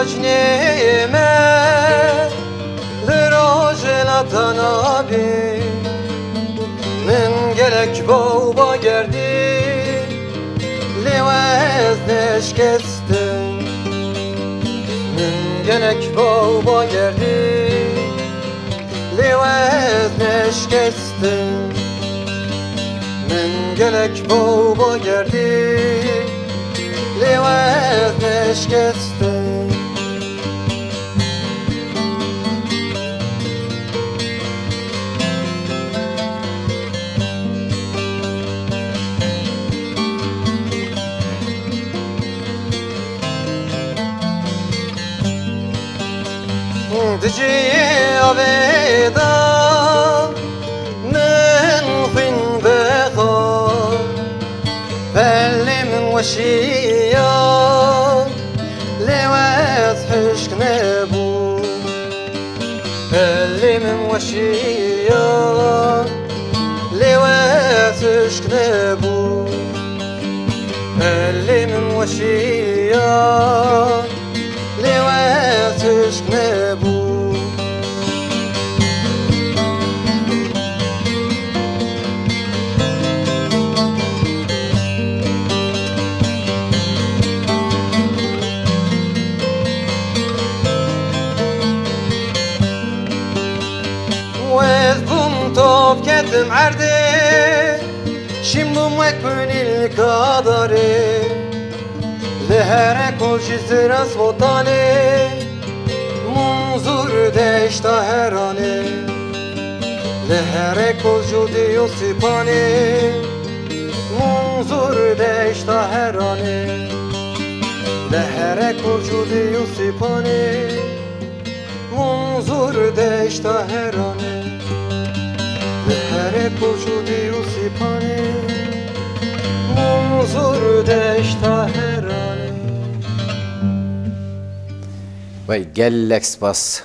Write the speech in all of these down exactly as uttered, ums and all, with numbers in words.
Cejnê me li rojhilata navî, min gelek baw bagerdî, lê we ez neşkestim. Min gelek baw bagerdî, lê we ez neşkestim. Min gelek baw bagerdî, lê we ez neşkestim. Di cihê avê de min xwîn vexwar, pelê min weşiya, lê we ez hişk nebû. Pelê min weşiya, lê we ez hişk nebû. Pelê min weşiya, lê we ez hişk nebû. Wez bûm top ketim erdê, şîm bûm wek kunîl kadarê. Li here kol ji ziras votanê, Munzur deşta heranê. Li here kol jûdî û sîpanê, Munzur deşta heranê. Li here kol jûdî û sîpanê, Munzur deşta heranê. Li here kol jûdî û sîpanê, Munzur deşta heranê. Wey gelek spas.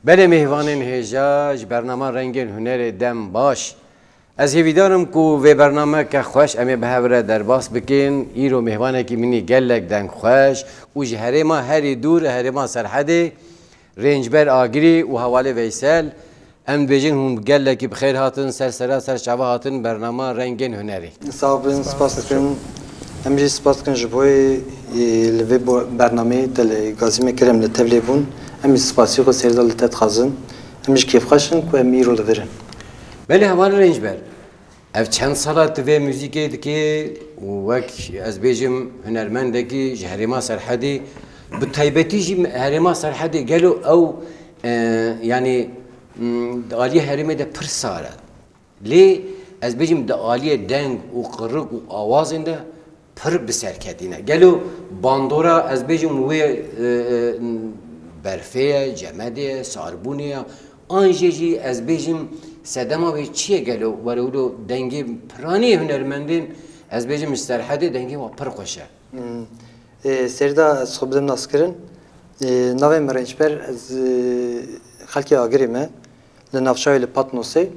Belê mêvanên hêja ji bernama Rengên Hunerê dem baş. Ez hêvîdar im ku vê bernameke xweş em ê bi hev re derbas bikin. Îro mêvanekî min î gelek dengxweş û ji herêma herî dûr, herêma Serhedê, Rêncber Agirî û Hevalê Veysel. Em dibêjin hûn gelekî bi xêr hatin, ser sera ser çava hatin bernama Rengên Hunerê. Sax bin, spas dikim. Em jî spas dikin ji bo, e, li vê bo-, bernameyê te li gazî me kir, em li tev lê bûn. Em jî spasî xwe sêrda li te dixwazin. Em jî kêfxweş in ku em îro li vir in. Belê heval Rêncber, ev çend sala tu vê muzîkê dikê û wek ez bêjim hunermendekî ji herêma Serhedê, bi taybetî jî herêma Serhedê gelo ew, e, yanî, m, di aliyê herêmê de pir sar e. Lê ez bêjim di aliyê deng û qirik û awazên de pir bi serketî ne. Gelo bandora ez bêjim wê, e, e, berfê ye, cemedê ye, sarbûnê ye, an jê jî ez bêjim sedema wê çi ye gelo? Were wilo dengê piranî hunermendên ez bêjim ji Serhedê dengê wa pir xweş e. Hmm. E, Serî de ez xwe bidim naskirin. E, navê min Rêncber, ez, e, xelkê Agirê me, li navçavê li Patnosê.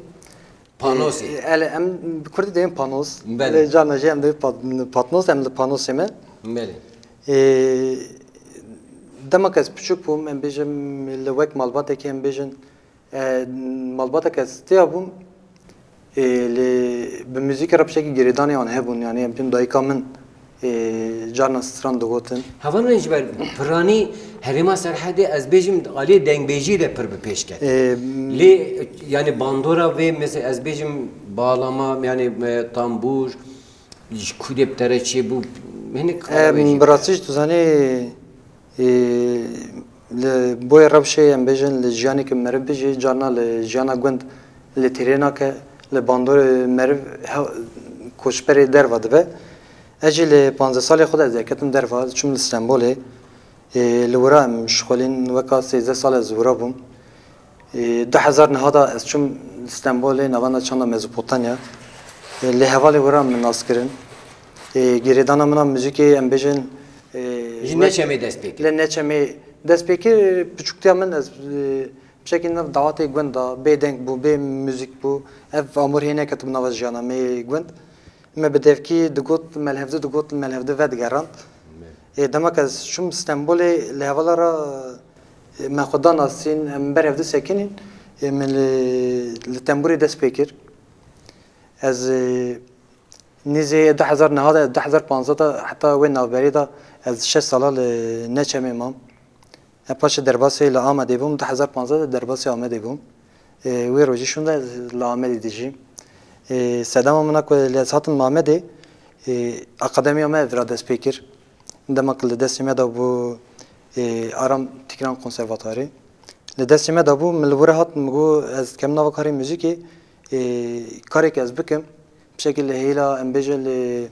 Panosê. E, ele, em bi kurdî dibên panos. Belê. Lê carna jî em dibên pat-, patnos, em li panosê me. Belê. E, dema ku ez piçûk bûm, em bêjin, li wek malbatekê em bêjin, e, malbatek ez têya bûm, e, lê bi muzîkê re pişekî girêdanê an hebûn, yanî em dibên dayika min, e, carna stran digotin. Heval Rêncber, piranî herêma Serhedê ez bêjim aliyê dengbêjiyê de pir bi pêş ket. E, Lê, yanî bandora vê, mesela ez bêjim bağlama, yanî, e, tambûr, ji ku dê bi te re çêbû, hinek qala wê jî. Em, bi rastî jî tu zanî, e, li boyê rewşê em bêjin li jiyanê ku meriv bijî, carna li jiyana gund, li têrê nake, li bandorê meriv he-, koçberê derva dibe. Ez jî li panzdeh salê xwe de ez derketim derva, çûm li Stenbolê. Ê, li wira em şixulîn, weka sêzdeh sal ez wira bûm. Ê, du hezar neh de ez çûm Stenbolê, navenda çanda Mezopotamya. Ê, lê hevalê wira min nas kirin. Ê, girêdana min a muzîkê, em bêjin, ê, Ji wek neçemê dest pê kir? Li neçemê dest pê kir, piçûktiya min ez, ê, pişekî nav dawatê gund da, bê deng bû, bê muzîk bû. Ev amûr hê neketibû nava jiyana me yê gund. Me bi devkî digot, me li hevdû digot, me li hevdû vedigerand. Ê, dema ku ez çûm Stenbolê, li hevala re, ê, me xwe da nasîn, em berhev disekinîn, ê, min li, li tembûrê dest pê kir. Ez, ê, nîzê du hezar neh de, du hezar panzdeh de heta wê navberê de ez şeş sala li Neçemê mam. E, paşê derbasê li Amedê bûm, du hezar panzdeh de derbasê Amedê bûm. E, wê rojî şûnde ez li Amedê dijîm. E, sedema min a ku lê ez hatim Amedê, e, akademiya me vira dest pê kir. Dema ku li destê me de bû, e, Aram Tikran Konservatuarê. Li destê me de bû, min li wir hat, min got, ez dikem nava karê muzîkê, e, karek ez bikim. Pişekî li hêla, em bêje li,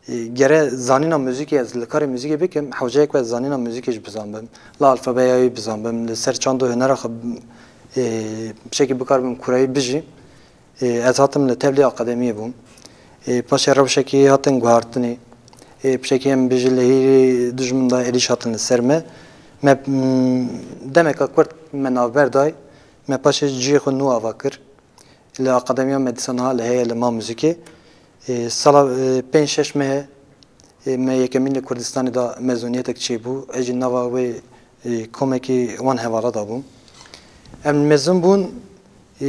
e, gere zanîna muzîkê ez li karê muzîkê bikim, hewce ye ku ez zanîna muzîkê jî bizanbim. Li alfabeya wî bizanbim, li ser çand û hunera xwe, e, pişekî bikaribim kurayî bijî. E, ez hatim li tevlî akademiyê bûm. E, paşê rewşekî hatin guhartinê. E, pişekî em bijî li hîrê dijmin de êrîş hatin li ser me. Me, m, demeka kurt me navber day. Me paşê cihê xwe nû ava kir. Li akademiya me dîsa niha li heye li ma muzîkê. E, sala, e, pênc şeş mehe, e, me yekemîn li Kurdistanê de mezûniyetek çêbû. Ez jî nava wê, e, komekî wan hevala de bûm. Em mezûn bûn, e,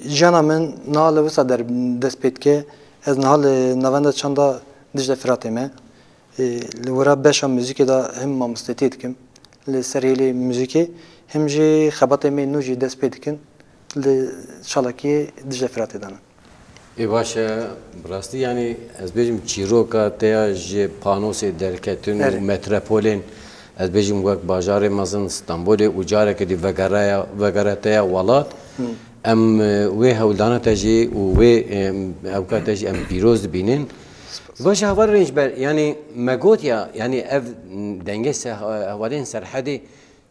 jiyana min niha li wisa der dest pê dike. Ez niha li Navenda Çanda Dicle Firatê me. E, li wira beşa muzîkê de him mamostetiyê dikim. Li ser hêlê muzîkê him jî xebatê me nû jî dest pê dikin. Li çalakiyê Dicle Firatê de ne. Ê baş e, bi rastî, yanî, ez bêjim, çîroka te ya ji panosê derketin û Erê. Metropolên, ez bêjim, wek bajarê mezin Stenbolê û careke dî vegereya, vegere te ya welat, Hı. em, e, wê hewldana te jî û wê, e, ewka te jî em pîroz dibînin. Baş e, heval Rênçber, yanî, me got ya, yanî, ev dengê se-, hevalên Serhedê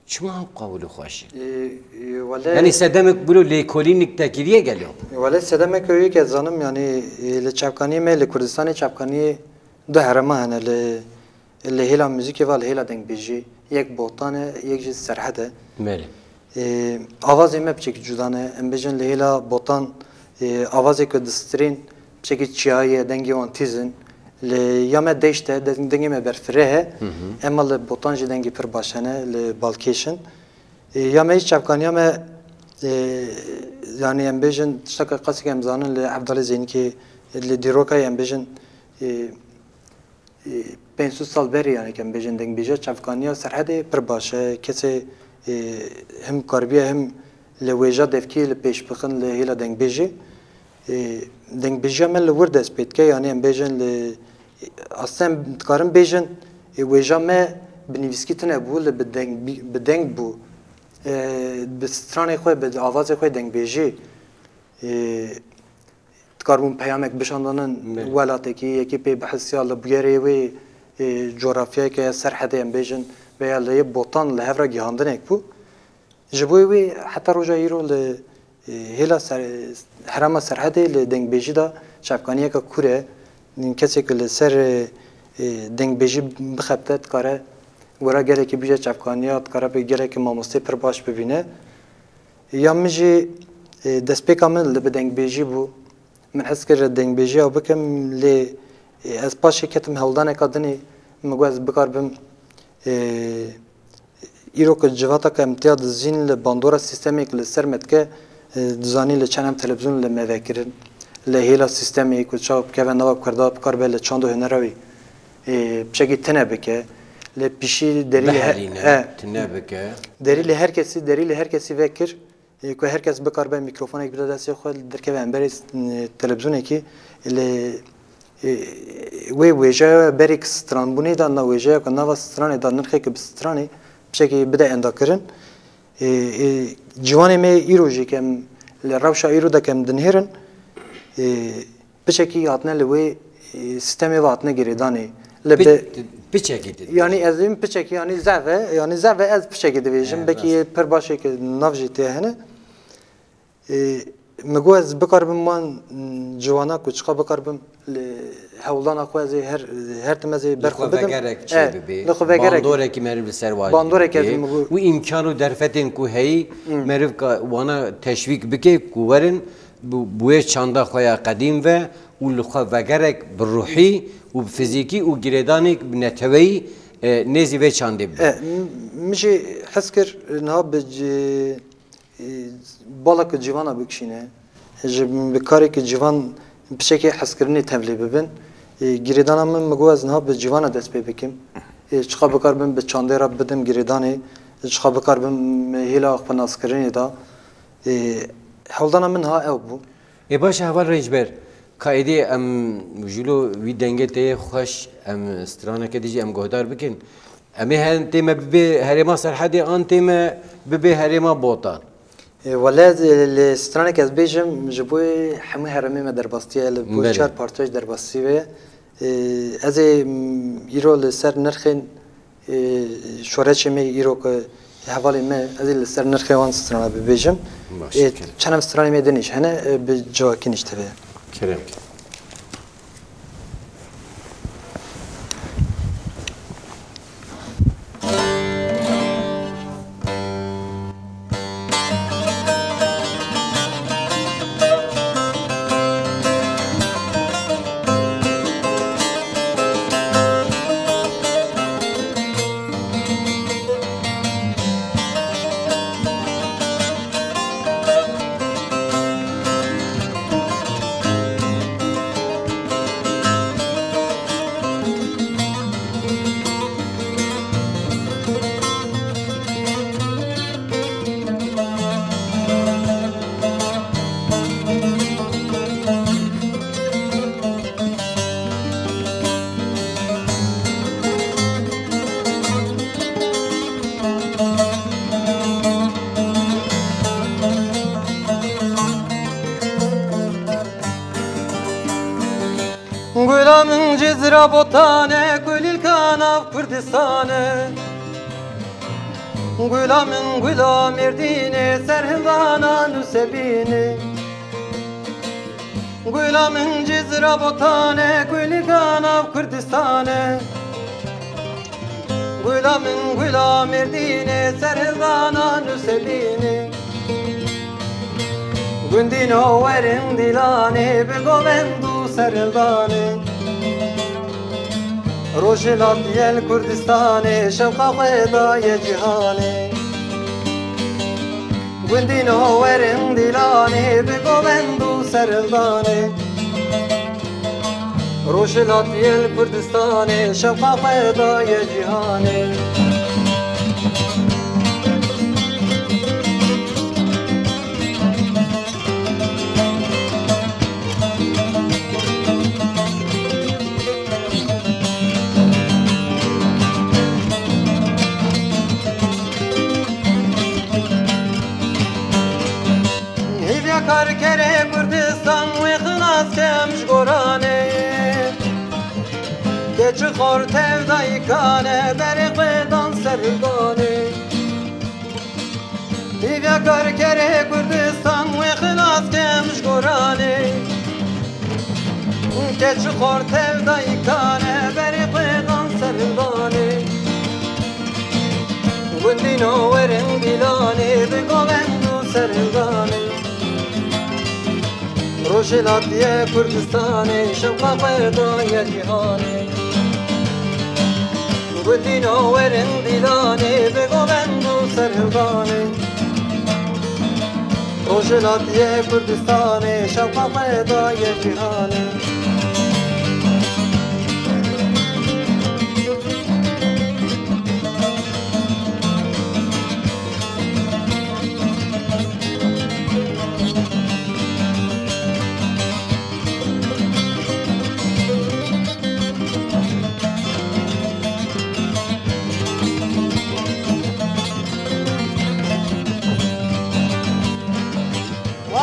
çima hewqa wilo xweş e? Ê, ê, wele Yanî sedemek wilo lêkolînik te kiriye gelo? Wele sedemek wê yek ez zanim, yanî, ê, li çavkaniyê me, li Kurdistanê çavkaniyê du herema hene, li, li hêla muzîkê ve, li hêla dengbêjî. Yek Botan e, yek jî Serhed e. Belê. Ê, avazê me piçekî cuda ne. Em bêjin li hêla Botan, ê, avazê ku distirên piçekî çiyayî ye, dengê wan tîz in. Li ya me deşt e, deng-, dengê me berfireh e. Hı hı. Ema li Botan jî dengê pir baş hene, li balkêş in. Ê, ya me jî çavkaniya me, ê, yanî em bêjin tişteke qasî em zanin li Evdalê Zeynikê, li dîrokayê em bêjin, ê, Ê, pênc sed sal berî, yanî, em bêjin, dengbêjiya çavkaniya Serhedê pir baş e. Kesê, ê, him karibiye, him li wêja devkî li pêş bixin li hêla dengbêjê. Ê, dengbêjiya me li wir dest pê dike, yanî, em bêjin li, aslında em dikarin bêjin, ê, wêja me bi nivîskî tune bû, li bi deng, bi deng bû. Ê, bi stranê xwe, bi avazê xwe dengbêjî. Ê, Dikaribûn peyamek bişandanin Belê. Welatekî, yekî pê bihisiya li bûyerê wê, ê, coğrafyayeke Serhedê em bêjin, veya li yê Botan li hev re gihandinek bû. Ji bo wê heta roja îro li, ê, hêla ser, herêma Serhedê li dengbêjî de çavkaniyeke kûr e. Kesê ku li ser, ê, ê, dengbêjî bixebite, dikare wira gelekî bije çavkaniya, dikare bi gelekî mamosteyê pir baş bibîne. Ya min jî, e, destpêka min li bi dengbêjî bû. Min hez kir dengbêjiya bikim, lê, e, ez paşê ketim hewldaneka dinê, min got ez bikaribim, e, îro ku civateke em tiya dizîn li bandora sîstemê ku li ser me dike, e, dizanî li çend em televîzyon li me vekirin, li hêla sîstemê ku çawa bikeve nava Kurda, bikaribe li çand û hunera wî, e, piçekî tine bike, li pişî derî li he-, Biherîne, e, tine bike. Derî li her kesî, derî li her kesî vekir, e, ku her kes bikaribe mîkrofonek bide destê xwe, derkeve emberê, e, televîzyonekî, li, e, wê wêjeya berê ki stranbûnê de, na wêjeya ku nava stranê de nirxê ki bi stranê, piçekî bide endakirin. E, e, ciwanê me îro jî kem, li rewşa îro de kem dinihêrin, e, piçekî hatine li wê, e, sîstemê ve hatine girêdanê. Li Pi-, bi-, piçekî didivêjin. Yanî ez dibêm piçekî, yanî zehf e, yanî zehf e ez piçekî divêjim. Evet, belkî rast. Pir baş e ki nav jî tê hene. E, min got ez bikaribim wan, m, ciwana ku çiqa bikaribim li hewldana xwe ez ê her, her tim ez ê ber xwe bidim. Li xwe vegerek çê bibê. Li xwe vegerek. Bandorekî meriv li ser wajî bikê. Bandorek ez min got. Û îmkan û derfetên ku heyî Hmm. meriv ka wana teşwîk bike ku werin Bi, bi wê çanda xwe ya qedîm ve û li xwe vegerek bi ruhî û bi fizîkî û girêdanek bi neteweyî, e, nêzî vê çandê bibe. E, m-, min jî hez kir niha bi ci-, e, balek civana bikişîne. Ji bi kareke civan piçekê hezkirinê tevlî bibin. E, girêdana min, min got ez niha bi civana dest pê bikim. E, çiqa bikaribim bi çandê re bidim girêdanê, çiqa bikaribim hêla xwenaskirinê de. E, hewldana min niha ew bû. Ê baş e, heval Rêncber, ka êdî em jilo wî dengê te yê xweş, em straneke dî jî em guhdar bikin. Em ê hen tême bibê herêma Serhedê an tême bibê herêma Botan? E, wele, e, li stranek ez bêjim, ji bo hemû herêmê me derbastî ye, li bo Belê. çar parçaj derbastî ve. E, ez ê, m, îro li ser nirxên, e, şoreçê me îro ku hevalê me, ez ê li ser nirxê wan strana bibêjim. Baş, E, kêr. çend stranê me din jî hene, e, bi civakî niştibe. Kerem ke. Gula min Cizra Botan e, gulîlka nav Kurdistan e. Gula min gula Mêrdînê, serhildana Nûsebînê. Gula min Cizra Botan e, gulîlka nav Kurdistan e. Gula min gula Mêrdînê, serhildana Nûsebînê. Gundîno werin dîlanê, bi govend û serhildanê. Roj hilatiye li Kurdistanê, şewqa xwe daye cîhanê. Gundîno werin dîlanê, bi govend û serhildanê. Roj hilatiye li Kurdistanê, şewqa xwe daye cîhanê. Hêviya karkerê Kurdistan wê xilas kem ji goranê. Keçixor tev dayikane, berê xwe dan serhildanê. Hêviya karkerê Kurdistan wê xilas kem ji goranê. Keçixor tev dayikane, berê xwe dan serhildanê. Gundîno werin dîlanê, bi govend û serhildanê. Roj hilatiye Kurdistanê, şewqa xwe daye cîhanê. Gundîno werin dîlanê, bi govend û serhildanê. Roj hilatiye Kurdistanê, şewqa xwe daye cîhanê.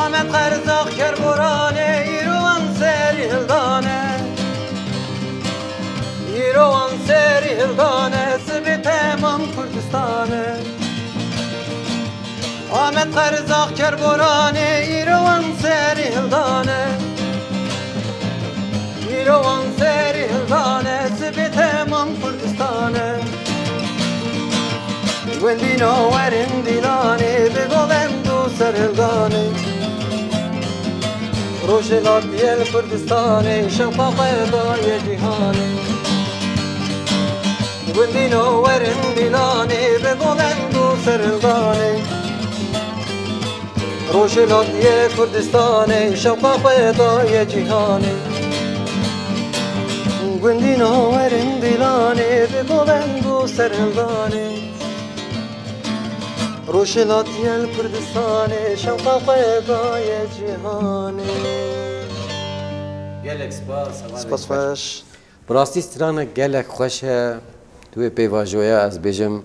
Amed Qerzaq Kerboranê, îro wan serî hildane. Îro wan serî hildane, sibê temam Kurdistane. Amed Qerzaq Kerboranê, îro wan serî hildane. Îro wan serî hildane, sibê temam Kurdistane. Gundîno werin dîlanê, bi govend û serhildanê. Rojhilat yel Kurdistanê, şewqa xwe daye cîhanê. Gundîno werin dîlanê, bi bolend û serhildanê. Rojhilat yê Kurdistanê, şewqa xwe daye cîhanê. Gundîno werin dîlanê, bi bolend û serhildanê. Rojhilat yel Kurdistanê, şewqa xwe daye cîhanê. Gelek spas, hevalê. Spas xweş. Bi rastî stranek gelek xweş e. Tu wê pêvajoya, ez bêjim,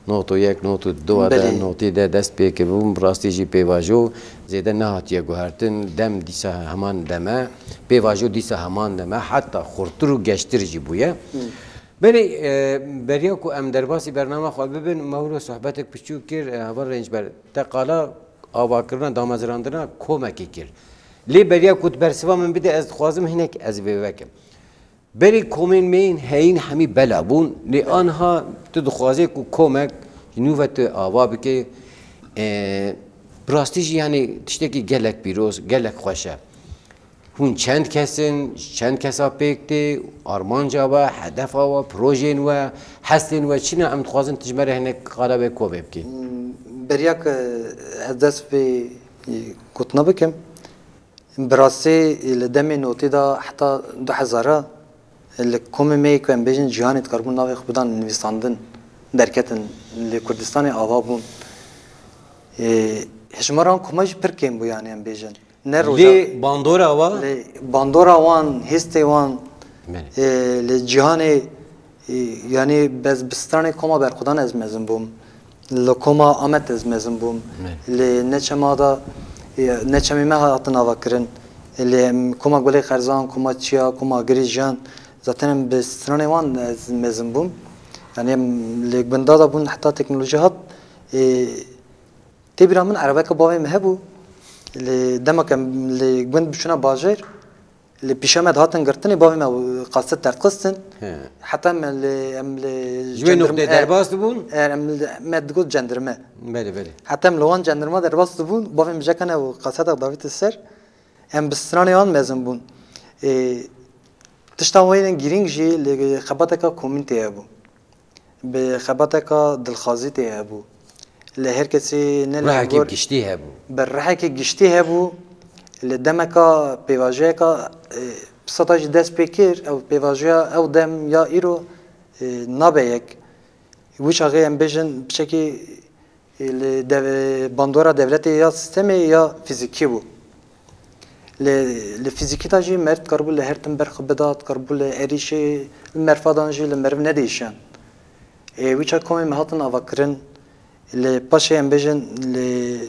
noto yek, noto du de, Belê. Notî de dest pê kiribûn. Bi rastî jî pêvajo zêde nehatiye guhertin. Dem dîsa heman dem e. Pêvajo dîsa heman dem e. Heta xurtir û geştir jî bûye. Hı. Belê, e, beriya ku em derbasî bernama xwe bibin, me wilo sohbetek piçûk kir, e, heval Rêncber. Te qala avakirina, damezrandina komekê kir. Lê beriya ku tu bersiva min bide, ez dixwazim hinek ez vê vekim. Berê komên me yên heyîn hemî bela bûn, lê anha tu dixwazê ku komek ji nû ve tu ava bike. E, bi rastî jî, yanî, tiştekî gelek pîroz, gelek xweş e. Hûn çend kes in, çend kesa pêk tê, armanca we, hedefa we, projên we, hestên we çi ne? Em dixwazin tu ji me re hinek qala vê kovê bikî. Beriya ku ez dest vê gotina bikim, bi rastî li demê notî de heta du hezar e, li komê me yê ku em bêjin cîhanê dikaribûn navê xwe bidan nivîsandin, derketin, li Kurdistanê ava bûn. Ê, hejmara wan koma jî pir kêm bû, yanî em bêjin. Ne roja Lê bandora wa? Lê bandora wan, hêstê wan, Belê. Ê, li cîhanê, ê, yanî bez bi stranê koma Berxwedan ez mezin bûm. Li koma Amed ez mezin bûm. Belê. Li neçema da, ê, neçemê me hatin avakirin. Li em koma Gulê Xerzan, koma Çiya, koma Agirî jiyan. Zaten em bi stranê wan ez mezin bûm. Yanî em li gunda da bûn heta teknolojî hat. Ê, Tê bîra min erebeke bavê me hebû. Li dema ke em li gund biçûna bajêr, li pîşe me dihatin girtinê, bavê me qasî derdixistin. He. Heta me li, em li Ji wê cendirme-, noqtê e, derbas dibûn? e, em li, me digot cendirme. Belê, belê. Heta em li wan cendirma derbas dibûn, bavê min jekane û qasî de davîtin ser. Em bi stranê wan mezin bûn. Ê, tişta wê yên girîng jî li xebateke komîn tê hebû. Bi xebateka dilxwazî tê hebû. Li her kesî ne li Rihekî gor giştî hebû. Bi rihekî giştî hebû. Li demeka pêvajoyeka, e, seta jî dest pê kir, ew pêvajoya ew dem ya îro, e, nabe yek. Wî çaxê em bêjin piçekî, e, li dev-, bandora dewletê ya sîstemê ya fîzîkî bû. Li, li fîzîkî de jî meriv dikaribû li her tim berxwe bida, dikaribû li êrîşê, li merfadan jî li meriv nedêşiyan. Ê, wî çax komê me hatin avakirin, li paşê em bêjin, li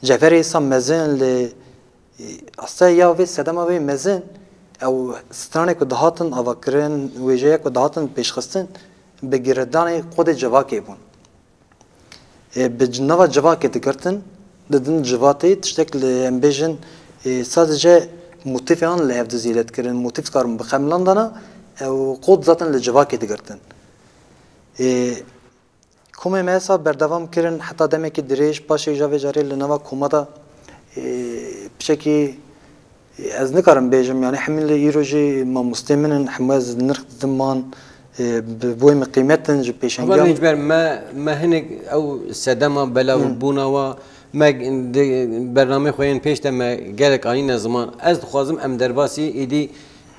cevherê îsa mezin, li, ê, asta ya vê sedema wê mezin, ew stranê ku dihatin avakirin, wêjeya ku dihatin pêşxistin, bi girêdanê qodê civakê bûn. Ê, bi c-, nava civakê digirtin, didin civatê, tiştek li em bêjin, ê, sadece motîfê wan li hev dizîlet kirin, motîf dikarin bi xemilan dana, ew qod zaten li civakê digirtin. Ê, komê me esa berdewam kirin, heta demekî dirêj, paşê ja vê carê li nava koma de, ê, piçekî Ez nikarim bêjim, yanî hemî li îro jî mamostê min in, hemû ez nirx didim wan, e, bi boyê min qîmet in ji Heval pêşengiya min. Rêncber, me, me hinek ew sedema belav Hı. bûna wa, me di bernameyê xwe yên pêş de me gelek anîne ziman. Ez dixwazim em derbasî êdî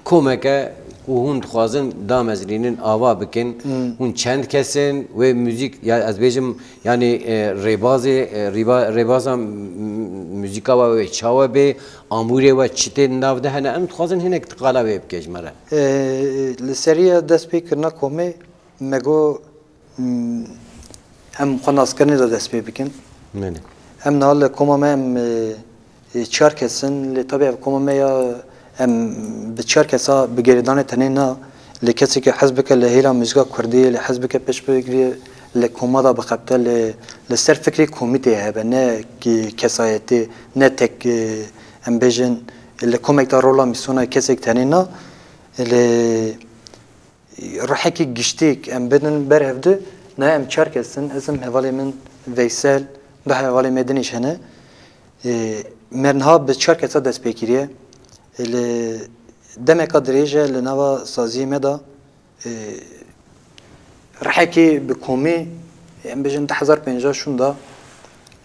komeke ku hûn dixwazin damezrînin, ava bikin. Hı. Hûn çend kes in? Wê muzîk, ya ez bêjim, yanî, e, rêbazê, e, rîba-, rêbaza m-, m-, muzîka we wê çawa bê? Amûrê we çi tên nav de hene? Em dixwazin hinek tu qala wê bike ji me re. Ee, li serî ya dest pê kirina komê me got, hmm, em xwe naskirinê de dest pê bikin. Belê. Em niha li koma me em, e, e, çar kes in, lê tabî ev koma me ya em bi çar kesa bi girêdanê tenê na, lê kesekî hez bike li hêla muzîka kurdî, lê hez bike pêş bigirî li koma de bixebite, li, li ser fikrê komîteyê hebe, ne ki kesayetê, ne tek, e, em bêjin, li komek de rola mîsona kesek tenê na, li rihekî giştîk em bidin ber hevdu, ne em çar kes in, ez im, hevalê min Veysel, du hevalê me din îş hene. E, me niha bi çar kesa dest pê kiriye. Li demeka dirêj e li nava saziyê me de, e, rihekê bi komî, em bêjin du hezar pêncah şûnda,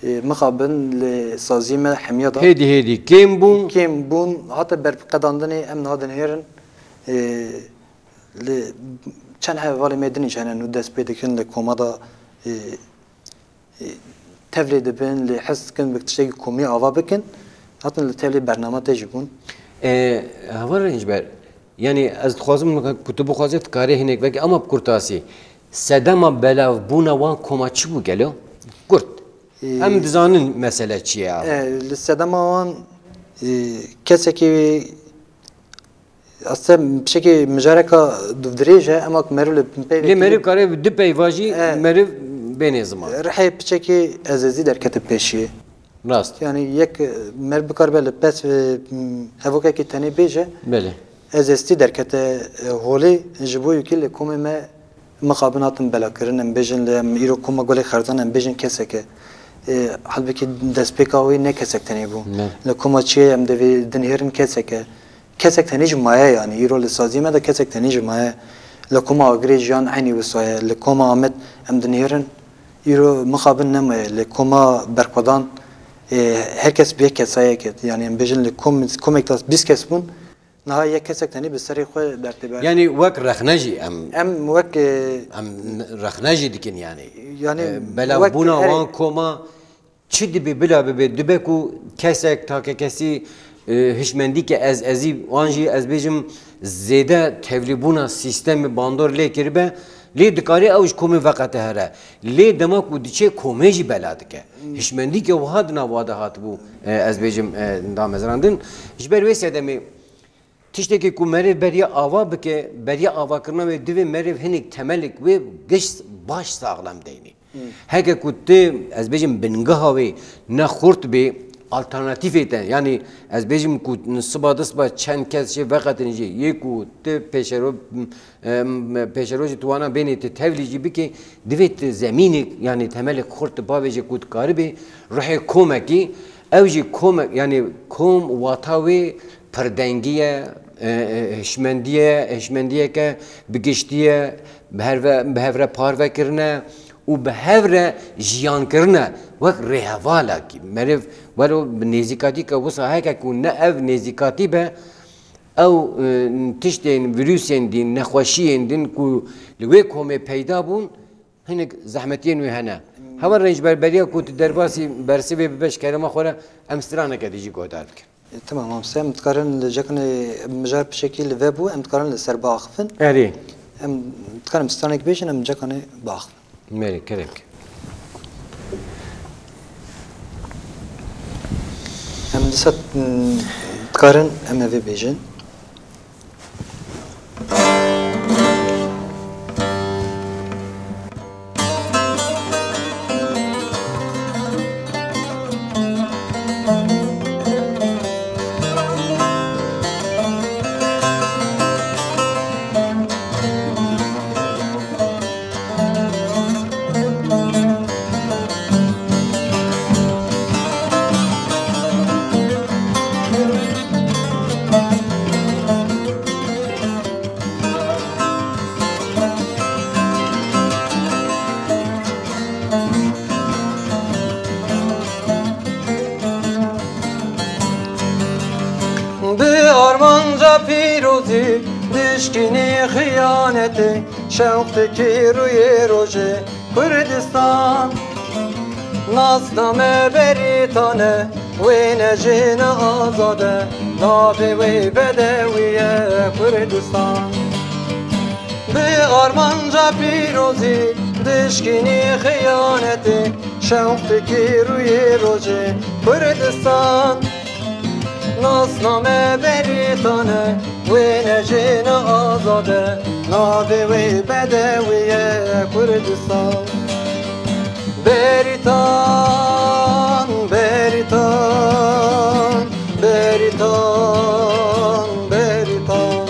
e, mixabin li saziyê me hemiya de. Hêdî hêdî kêm bûn. Kêm bûn, hate berqedandinê em niha dinihêrin. E, li çend hevalê me din jî hene nû dest pê dikin li koma de, e, e, tevlê dibin, lê hez dikin bi tiştekî komî ava bikin. Hatin li tevlê bernama te jî bûn. E, Heval Rêncber, yanî ez dixwazim ku tu bixwazî tu karê hinek vekî, ama bi kurtasî. Sedema belavbûna wan koma çi bû gelo? Kurt. E, Em dizanin mesele çi ye. E, li sedema wan, e, kesekî Aslında pişekî mijareka dûvdirêj e, ema ku meriv li peyvekî Lê meriv kare bi du peyva jî E. meriv bênê ziman. Rihê piçekî ezezî derkete pêşiyê. Rast. Yani yek, e, meriv bikaribe li pes, e, m, hevokekî tenê bêje, Belê. Ezeztî derkete, e, holê ji bo yekî li komê me mixabin hatin belakirin, em bêjin li em îro koma Gulê Xerzan em bêjin keseke. E, halbekî destpêka wê ne kesek tenê bû. Ne. Li koma çiyê em divê dinhêrin keseke. Kesek tenê jî maye, yanî îro li saziyê me de kesek tenê jî maye. Li koma Agirê jiyan eynî wisa ye. Li koma Amed em dinihêrin, îro mixabin nemaye. Li koma Berxwedan, e, her kes bi yek kesayek e. Yanî em bêjin li kom-, komek de bîst kes bûn, niha yek kesek tenê bi serê xwe dertê ber. Yanî wek rexne jî em Em wek, e, em rexne jî dikin yanî. Yanî E, wek belavbûna her wan koma Çi dibe bila bibe, dibe ku kesek, takekesî, e, hişmendî ke ez, ezî, wan jî ez bêjim zêde tevlîbûna sîstemê bandor lê kiribe, lê dikare ew ji komê veqete here. Lê dema ku diçe komê jî bela dike. Hişmendî ke wiha di nav wa de hatibû, e, ez bêjim, e, damezrandin. Ji ber wê sedemê Tiştekî ku meriv beriya ava bike, beriya avakirina wê divê meriv hinek temelek wê giş baş saxlem deynê. Heke ku tu, ez bêjim, bingeha wê ne xurt bê, alternatîfê te, yanî ez bêjim ku siba du siba çend kes jê veqetin jê, yê ku tu pêşero-, em, pêşerojê tu wana bênê tu tevlî jî bikê, divê tu zemînek, yanî temelek xurt tu bavêjê ku dikaribê ruhê komekî, ew jî komek, yanî kom wata wê pirdengî ye, e, e, hişmendî ye, hişmendiyeke bi giştî ye, bi herve-, bi hev re parve kirine û bi hev re jiyan kirine wek rêhevalekî. Meriv welo bi nêzîkatî ke wisa heke ku ne ev nêzîkatî be, ew, e, tiştên, vîrusên din, nexweşiyên din ku li wê komê peyda bûn, hinek zehmetiyên wê hene. Heval Rêncber, beriya ku tu derbasî bersivê bibe ji kerema xwe re, em straneke dî jî guhdar bikin. E, tamam, mamoste, em dikarin li cekanê mijar pişekî li ve bû, em dikarin li ser biaxifin. Erê. Em dikarin stranek bêjin, em cekanê biaxifin. Merê, kerem ke. Em dîsa, m, dikarin em ê vê bêjin. Bi armanca pîrozî dişkînî xiyanetê, şewq dikî rûyê rojê Kurdistan. Nasname Berîtan e, wê ne jina azad e, navê wê bedewî ye Kurdistan. Bi armanca pîrozî dişkînî xiyanetê, şewq dikî rûyê rojê Kurdistan. Nasname Berîtan e, wê ne jina azad e, navê wê bedewî ye Kurdistan. Berîtan, Berîtan, Berîtan, Berîtan.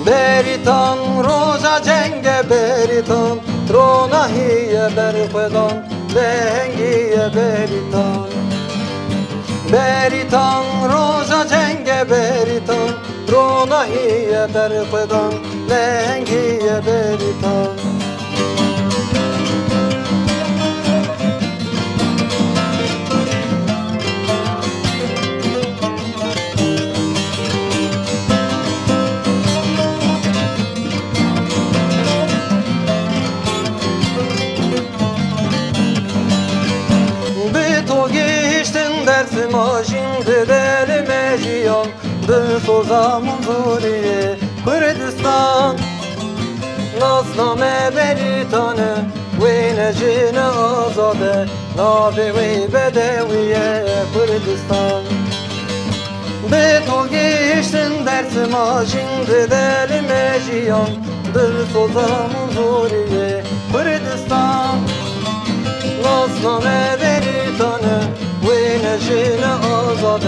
Berîtan roja cenge Berîtan, ronahî ye berxwedan, lehengî ye Berîtan. Berîtan, roja cenge Berîtan, ronahiye berxwedan, lehengî ye Berîtan. Bi to gihiştin Dersim a jîn dide li me jiyan, bi soza Munzuriyê Kurdistan. Nasname Berîtan e, wê ne jine azad e, navê wê bedewî ye Kurdistan. Bi to gihiştin Dersim a jîn dide li me jiyan, dilsoza Munzuriyê Kurdistan. Nasname Berîtan e, wê ne jine azad e,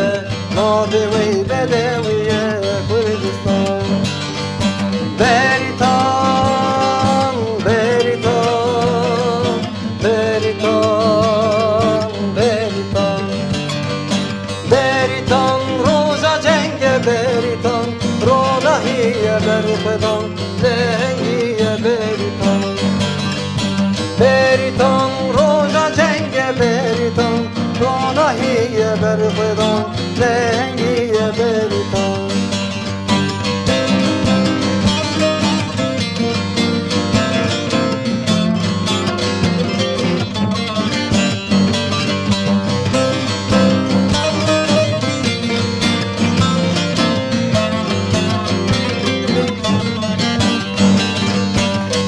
navê wê bedewî ye Kurdistan. Berîtan, Berîtan, Berîtan, Berîtan. Berîtan, roja cenge Berîtan, ronahiye berxwedan, lehengî ye Berîtan. Berîtan, roja cenge Berîtan, ronahiye berxwedan, lehengî ye Berîtan.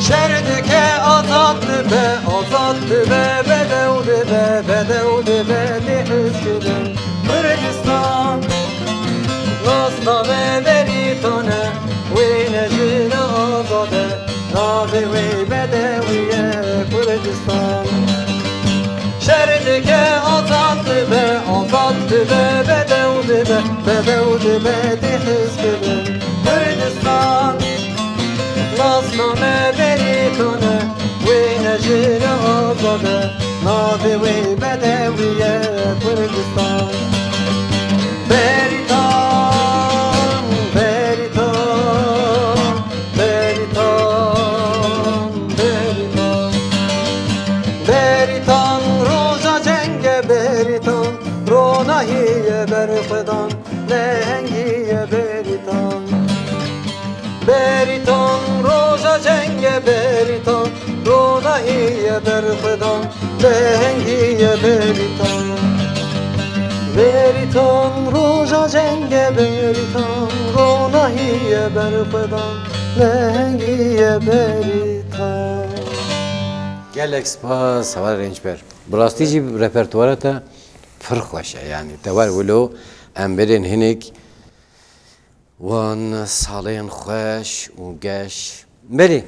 Şer dike, azad dibe, azad dibe, bedew dibe, bedew dibe, dê hizkirin Kurdistan. Nasname Berîtan e, wê ne jine azad e, navê wê bedewî ye Kurdistan. Şer dike, azad dibe, azad dibe, bedew dibe, bedew dibe, dê hizkirin Kurdistan. Nasname Berîtan e, wê ne jine azad e, navê wê bedewî ye Kurdistan. Berîtan, Berîtan, Berîtan, Berîtan. Berîtan, roja cenge Berîtan, ronahiye berxwedan, lehengî ye Berîtan. Berîtan, roja cenge Berîtan, ronahiye berxwedan, lehengî ye Berîtan. Berîtan, roja cenge Berîtan, ronahiye berxwedan, lehengî ye Berîtan. Gelek spas, Heval Rênçber. Bi rastî jî repertuara te pir xweş e, yanî te wer wilo em bêrên hinek wan salên xweş û geş. Belê,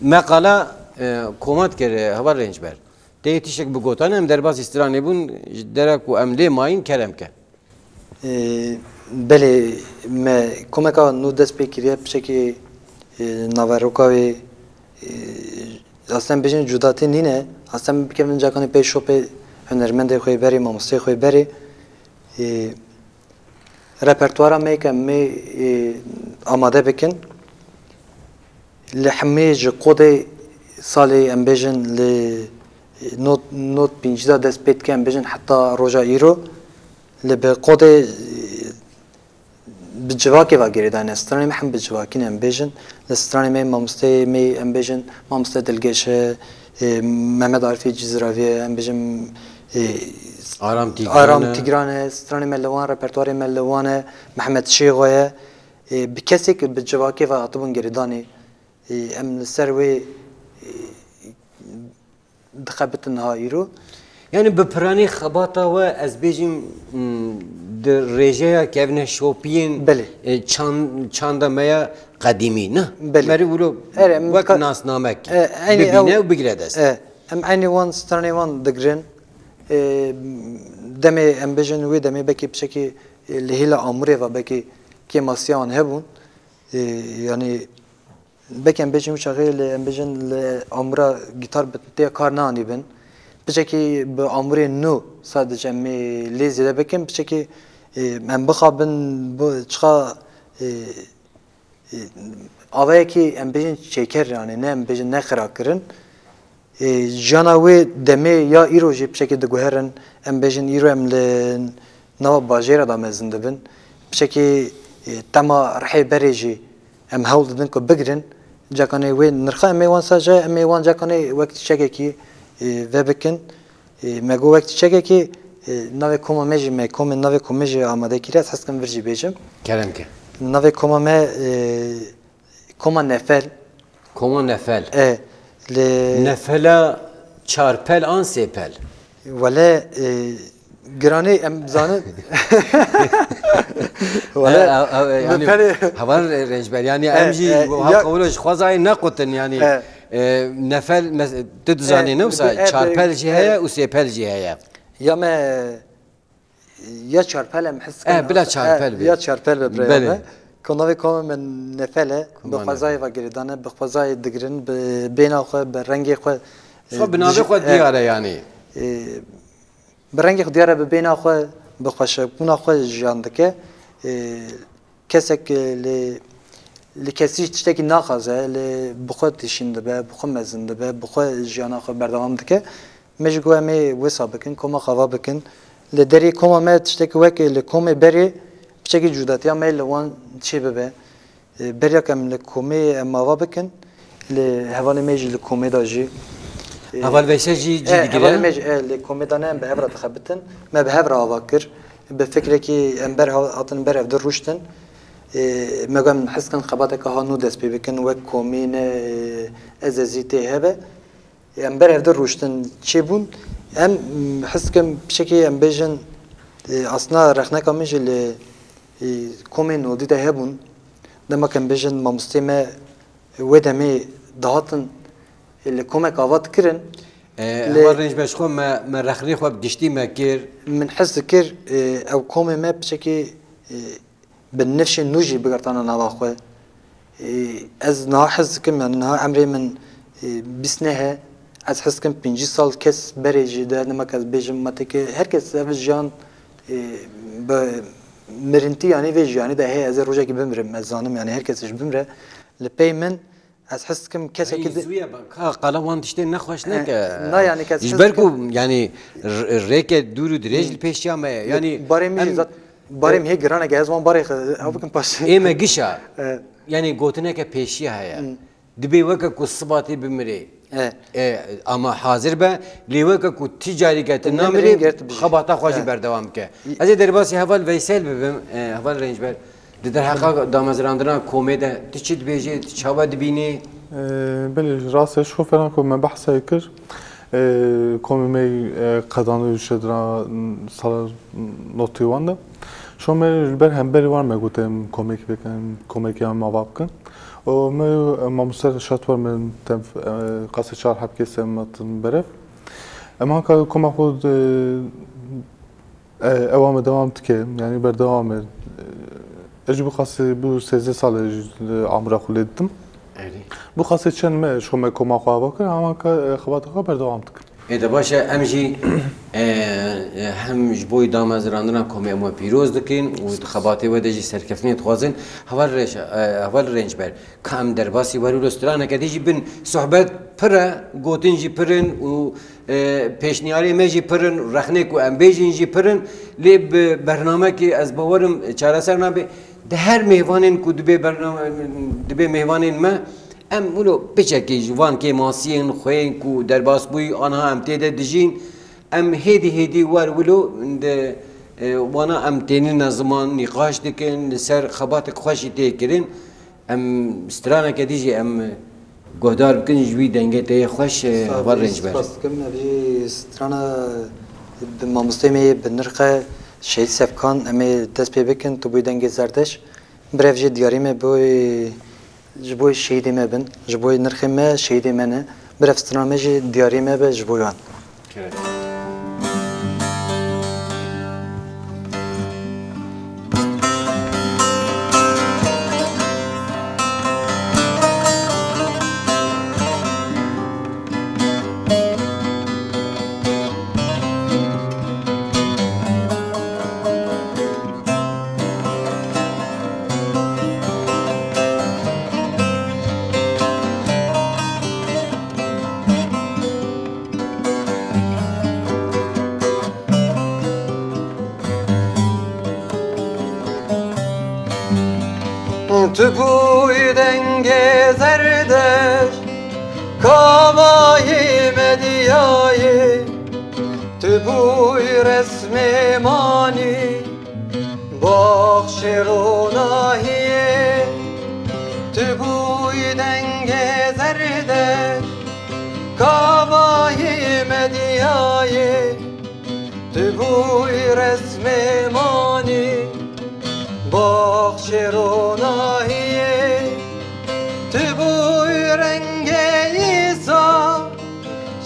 me qala, e, koma dikir, e, Heval Rênçber. Tê tiştek bi gotan em derbasî stranê bûn, ji dera ku em lê mayîn kerem ke. E, belê, me komeka nû dest pê kiriye, pişekî, e, naveroka wê, e, aslında bêjin cudatî nîne. Aslında bikevin cakanê pey şopê hunermendê xwe berê, mamosteyê xwe berê. E, Repertuara me ke me, e, amade bikin. Li hemê ji qodê salê em bêjin li, e, not, not pêncî de dest pê dike em bêjin heta roja îro. Li bi qodê, e, bi civakê ve girêdayne. Stranê me hem bi civakî ne em bêjin. Li stranê me mamosteyê me em bêjin, mamoste Dilgeş e, e, Mehmet Arifê Cizravî ye, em bêjin, e, Aram Tîgran Aram e. Tîgran e, stranê me li wan, repertuarê me li wan e, Mehmet Şêxo ye. E, bi kesek bi civakê ve hatibûn girêdanê. E, em li ser wê, e, dixebitin ha îro. Yani bi piranî xebata we, ez bêjim, m, di rêjeya kevneşopiyên, belê, e, çan-, çanda me ya qedîmî, ne? Belê. Merî wilo, erê, em wek ka-, nasnamek, e, eynî bibîne ew û bigire dest. E, em eynî wan stranê wan digirin. E, demê em bêjin wê demê belkî pişekî, e, li hêla amûrê ve belkî kêmasiya wan hebûn. E, yanî Belkî em bêjin wî çaxê li, em bêjin li amûra gîtar bi tê kar neanîbin. piçekî bi amûrê nû sadece em ê lê zêde bikin, piçekî, e, em bixabin, bu çiqa, e, e, avayekî em bêjin çêker, yani ne em bêjin ne xira kirin. E, jiyana wê demê ya îro jî piçekî diguherin, em bêjin îro em li nava bajêra de mezin dibin. Piçekî, e, tema rihê berê jî em hewl didin ku bigirin. Cakanê wê nirxa em ê wan saje, em ê wan cakanê wek çiçekekî, e, vebikin. E, me got wek çiçekekî, e, navê koma me jî, me komê navê komê jî amade kiriye, ez hez dikim vir jî bêjim. Kerem ke. Navê koma me, e, Koma Nefel. Koma Nefel. E, li Nefela çarpel an sêpel? Wele, e, giranê em zanin. Wele, e, e, e, yani, nefel- heval Rêncber, yani, e, em jî e, wiha ya- qewlo ji xwezayê nequtin, yani, e, e, nefel mes-, tu dizanî, e, ne wisa, e, e, çarpel jî e, heye û sêpel jî heye. Ya me Ya çarpel em his dikin. Eh, bila çarpel eh, be. Ya çarpel be biraya Belê. Me. Ku navê koma me Nefel e, bi Koma xwezayê Nefel. Ve girêdane, bi xwezayê digirin, bi bêna xwe, bi rengê xwe, Xwe eh, bi navê dij-, xwe eh, diyar e yani. eh, bi rengê xwe diyar e, bi bêna xwe, bi xweşebûna xwe jiyan dike. Eh, Kesek, e, li, li kesî tiştekî naxwaze, li bi xwe tişîn dibe, bi xwe mezin dibe, bi xwe jiyana xwe berdewam dike. Me jî got em ê wisa bikin, koma xwe ava bikin. Li derê koma me tiştekî wek li komê berê piçekî cudatiya me li wan çê bibe. E, beriya ku em li komê em ava bikin, li hevalê me jî li komê de jî, e, Heval Veysel jî cî e, digire? Hevalê me jî, e, li komê de ne, em bi hev re dixebitin. Me bi hev re ava kir. Bi fikrekî em ber ha-, hatin ber hev di rûştin. E, me got em his dikin xebateke ha nû dest pê bikin, wek komî ne, e, ez ezî tê hebe. Em ber hev di rûştin çêbûn. Em, m, his dikim piçekî em bêjin, e, asna rexneka min jî li, e, komên nodî de hebûn. Dema ku em bêjin mamostê me wê demê dihatin, e, li komek ava dikirin. E, Lê Heval Rêncber ji xwe me, me rexnê xwe bi giştî me kir. Min his dikir, e, ew komê me piçekî, e, bi nifşên nû jî bigirtana nava xwe. Ê, ez niha hez dikim, yani niha emrê min, ê, bîst neh e. Ez hez dikim pêncî sal kes berê jî de, dema ke ez bêjim, me teke her kes ev jiyan, ê, bi mirintî, yani vê jiyanê de heye, ez ê rojekî bimirim, ez zanim, yani her kes ji bimire. Li pey min, ez hez dikim kesekî Ey, di- zû ye, bak, ha, qala wan tiştê nexweş He, neke. Na, yani kes Ji hez ber dikim ku, yani, r-, rêke dûr û dirêj Hı. li pêşiya me ye. Yani, Barê min jî em, zat-, Barê min hê giraneke ez wan barê xwe ew bikim paşê. Ê me gişa. Evet. Yani gotineke pêşiya heye. Hmm. Dibê weke ku sibatê bimirê. Evet. E, ama hazir be, lê weke ku ti carîke tu Û namirê, nemirên gert bijî. Xebata xwe jî Evet. berdewam bike. Ez ê derbasî heval Veysel bibim, e, heval Rêncber. Di derheqa damezrandina komê de tu çi dibêjî, tu çawa dibînî? E, belê, rast e, ji xwe fena ku me behsê kir. E, komê me, e, qedandî û şedra, m, sala notî wan de. Şo me ji ber hemberî wan me got em komekî bikin, em komekî em ava bikin. Û me, e, mamoste Reşat war me tem, e, qasê çar heb kes em hatin berev. Em hanka koma xwe, e, E, ewa me dewam dike, yani berdewam e. E, ez jî bu qasî bu sêzdeh sal e ji, e, amûra xwe lê didim. Erê. Bu qasî çend me, ji xwe me koma xwe ava kir, ama ka, e, xebata xwe berdewam dikim. Ê de baş e, em jî, e, e, hem ji bo damezrandina komê em we pîroz dikin û di xebatê we de jî serkeftinê dixwazin. Heval Rêş-, e, Heval Rêncber, ka em derbasî wer wilo straneke dî jî bin. Sohbet pir e, gotin jî pir in û, e, pêşniyarê me jî pir in, rexnê ku em bêjin jî pir in. Lê bi bernamekî ez bawerim çareser nabe. Di her mêvanên ku dibê bername, dibê mêvanên me, em wilo piçekî ji van kêmasiyên xwe yên ku derbas bûyî, aniha em tê de dijîn. Em hêdî hêdî wer wilo di, e, wana em tênine ziman, nîqaş dikin, li ser xebatek xwe jî tê kirin. Em straneke dî jî em guhdar bikin ji wî dengê te yê xweş, e, Heval Rêncber. Spas dikim, ev jî strana bi mamosteyê me yê bi nirxe Şehîd Sefkan em ê dest pê bikin, tu bûyî dengê Zerdeş. Birev jê diyarî me bûyî, ji bo şehîdê me bin, ji bo nirxê me şehîdê me ne. Birev strana me jî diyarî me be ji bo wan. Tu bûyî dengê Zerdeşt, kavayî medyayê, tu bûyî resmê manî, baxşê ronahiyê, tu bûyî dengê Zerdeşt, kavayî medyayê. Tu bûyî resmê manî, baxşê ronahiyê. Tu bûyî rengê îsa,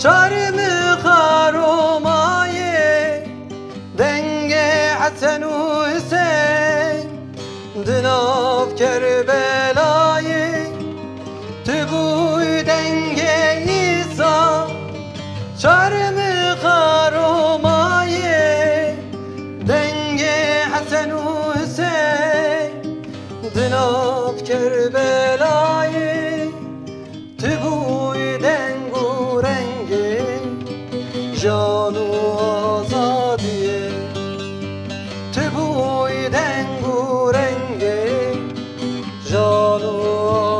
çarmixa Romayê. Dengê Hesen û Hiseyn, di nav Kerbelayê. Tu bûyî dengê îsa, çarmixa Romayê. Dengê Hesen û Hiseyn, di nav Kerbelayê. Tu bûyî deng û rengê jan û azadiyê. Tu bûyî deng û rengê jan û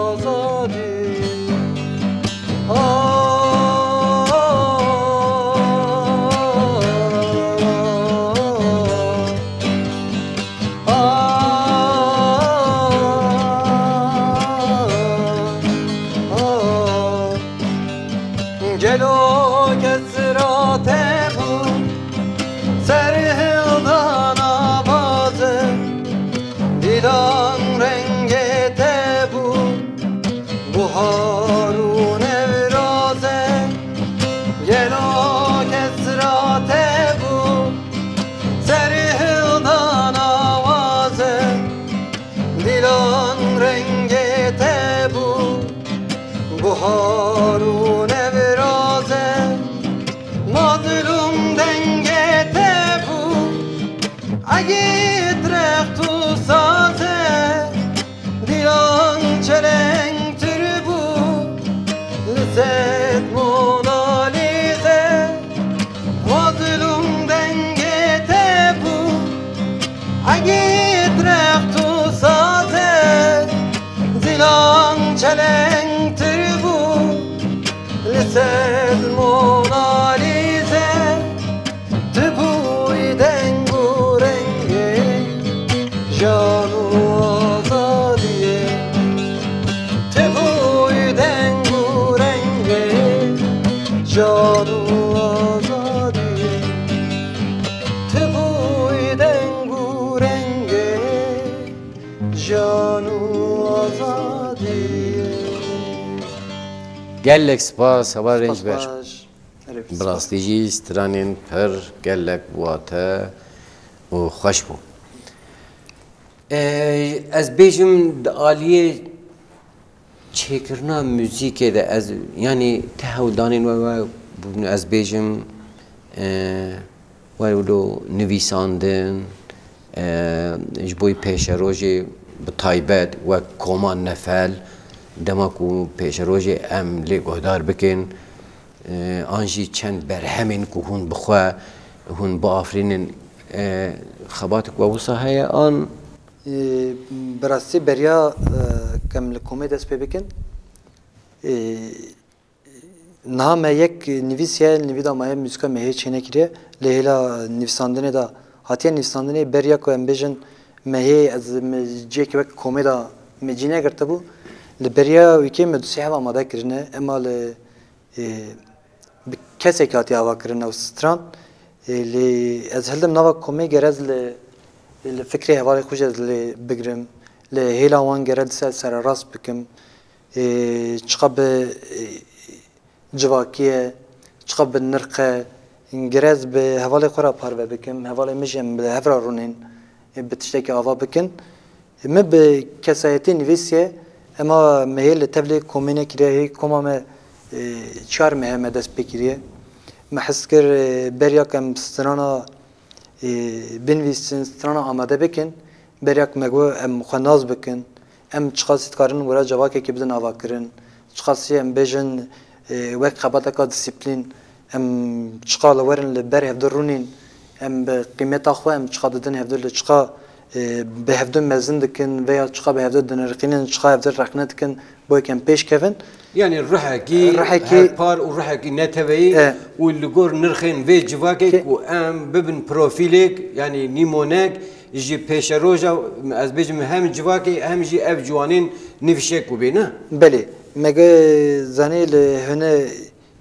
azadiyê. Ah, ah, ah, ah. Gelo kes ra te bû, serhildana baze, dîlan rengê te bû, buhar û newroze. Gelo kes ra te bû, serhildana waze, dîlan rengê te bû, buhar û newroze. Mazlûm dengê te bû, egît rext û saze. Dîlan çelengtir bû, li sed Mona Lîze. Mazlûm dengê te bû, egît rext û saze. Dîlan çelengtir bû, li sed Mona Lîze. Tu bûyî deng û rengê jan û azadiyê. Tu bûyî deng û rengê jan û azadiyê. Tu bûyî deng û rengê jan û azadiyê. Gelek spas, heval Rêncber. Spas baş. Erê, Bi rastî jî stranên pir gelek wate û xweş bû. Ee, ez bêjim di aliyê çêkirina muzîkê de ez, yanî ti hewdanên we, we bûn, ez bêjim, ee, were wilo nivîsandin, ee, ji bo pêşerojê bi taybet wek koma Nefel, dema ku pêşerojê em lê guhdar bikin, e, an jî çend berhemên ku hûn bi xwe hûn biafirînin, e, xebatek we wisa heye an? E, bi rastî beriya, e, kem li komê dest pê bikin. E, niha me yek nivîsiye, nivîda me hê muzîka me hê çênekiriye. Lê hêla nivîsandinê de hatiye nivîsandinê beriya ku em bêjin me hê ez me ciyekî wek komê de me cî negirtibû. Li beriya wî kê me du sê hev amade kirine. Ema li Ê, bi kesekî hatiye avakirin ew stran. Ê, lê ez hildim nava komê ger ez li, li fikrê hevalê xwe jî ez lê bigrim. Li hêla wan ger ez li ser sererast bikim. Ê, çiqa bi, ê, civakî ye, çiqa bi nirx e. Ger ez bi hevalê xwe re parve bikim, hevalê min jî em bi hev re rûnên, ê, bi tiştekî ava bikin. Min bi kesayetî nivîsiye, ema me hê li tevlê komê nekiriye, hê koma me, e, çar meh e me dest pê kiriye. Me hez kir, e, beriya ku em strana, e, binivîsin, strana amade bikin, beriya ku me got em xwe nas bikin, em çiqasî dikarin were cevakekê bidin avakirin, çiqasî em bêjin, e, wek xebateka disiplîn, em çiqa li werin li ber hevdû rûnîn, em bi qîmeta xwe em çiqa didin hevdû li çiqa e, bi hevdû mezin dikin veya çiqa bi hevdû dinirxînin, çiqa hevdû rexne dikin, bo yek em pêş kevin. Yanî ruhekî Ruhekî hevpar û ruhekî neteweyî E. û li gor nirxên vê civakê Ke- ku em bibin profîlêk, yanî nîmonek ji pêşeroja, ez bêjim hem civakê hem jî ev ciwanên nivîşek ku bê, ne? Belê, me ge zanî li hune-,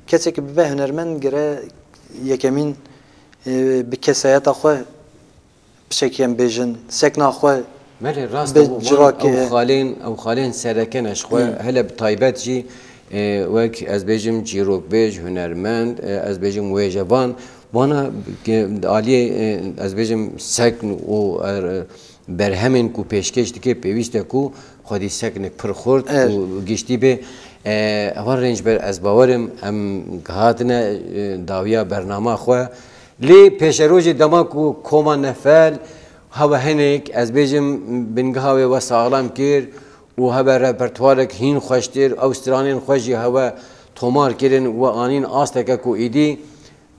kesek bibe hunermend gere yekemîn, e, bi kesayeta xwe piçekî em bêjin, sekna xwe Belê, rast bi e, wan civakê ew e. xalên, ew xalên sereke ne ji xwe, Hmm. hele bi taybet jî, e, wek ez bêjim çîrokbêj, hunermend, e, ez bêjim wêjevan, wana ke-, aliyê, e, ez bêjim sekn û er-, berhemên ku pêşkêş dike pêwîst e ku xwedî seknek pir xurt Evet. û giştî bê. E, heval Rêncber, ez bawerim em hatine, e, dawiya bernama xwe. Lê pêşerojê dema ku koma nefel hewe hinek, ez bêjim, bingeha wê we saxlem kir û hebe repertuarek hîn xweştir, ew stranên xwe jî hewe tomar kirin, we anîn asteke ku îdî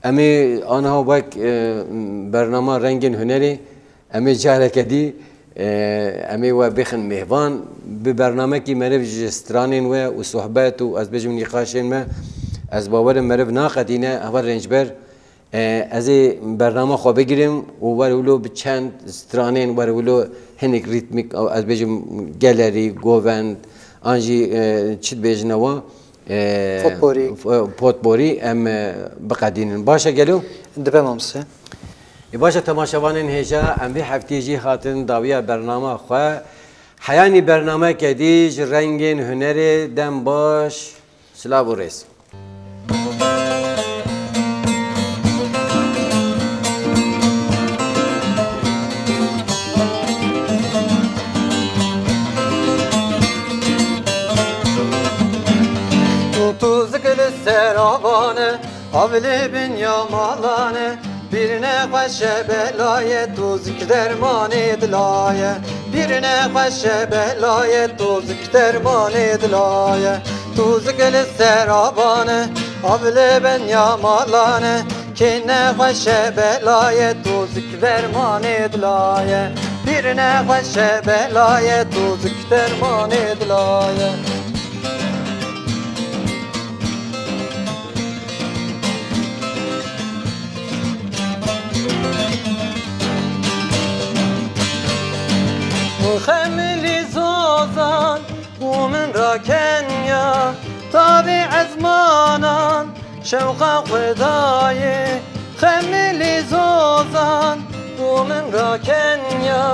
em ê aniha wek, e, bernama Rengên Hunerê, em ê careke dî, e, em ê we bixin mêvan, bi bernamekî meriv ji stranên we û sohbet û ez bêjim nîqaşên me, ez bawerim meriv naqedîne, heval Rêncber. E, ez ê bernama xwe bigirim û wer wilo bi çend stranên, wer wilo hinek rîtmîk, ez bêjim gelerî, govend, an jî, e, çi dibêjine wa, e, Potporî. f-, potporî em, e, biqedînin. Baş e gelo? Dibe mamoste. Ê baş e temaşevanên hêja, em vê heftê jî hatin dawiya bernama xwe. Heyanî bernameke dî ji Rengên Hunerê dem baş, silav û rêz. Tû tûzik li ser avan e, av li bin ya malan e. Pîr nexweş e bela ye, tûzik dermanê dila ye. Pîr nexweş e bela ye, tûzik dermanê dila ye. Tûzik li ser avan e, av li bin ya malan e. Kê nexweş e bela ye, tûzik dermanê dila ye. Pîr nexweş e bela ye, tûzik dermanê dila ye. Xemilî zozan bû min ra kenya, tavê ezmanan şewqa xwe dayê. Xemilî zozan bû min ra kenya,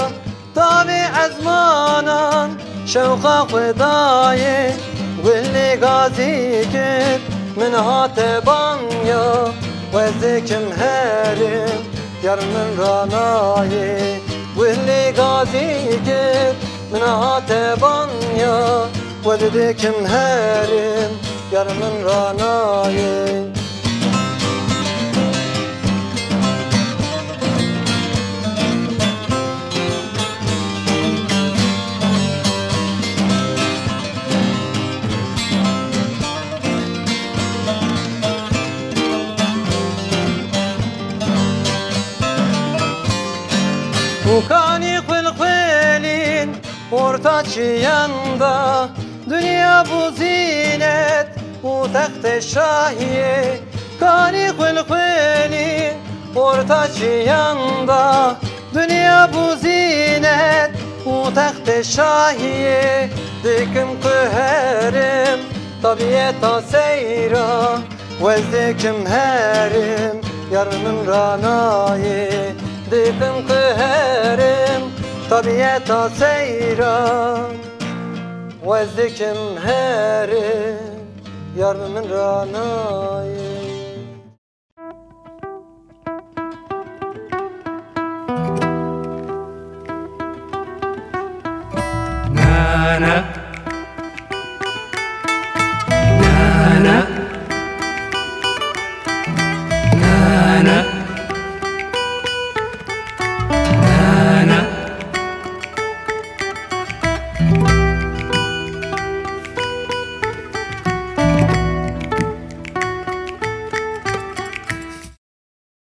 tavê ezmanan şewqa xwe dayê. Wilê gazî kir min hate banya, wez dikim herim, yar min ra nayê. Wilê gazî kir min hate banya, wez dikim herim, yar min ra nayê. Û kanî xwil xwilîn orta çiyan da, dinya bû zînet û textê şahiyê. Kanî xwil xwilîn orta çiyan da, dinya bû zînet û textê şahiyê. Dikim ku herim tabiyeta seyra, wez dikim herim, yar min ra nayê. Dikim ku herim tabiyeta seyra, wez dikim herim, yar min ra nayê.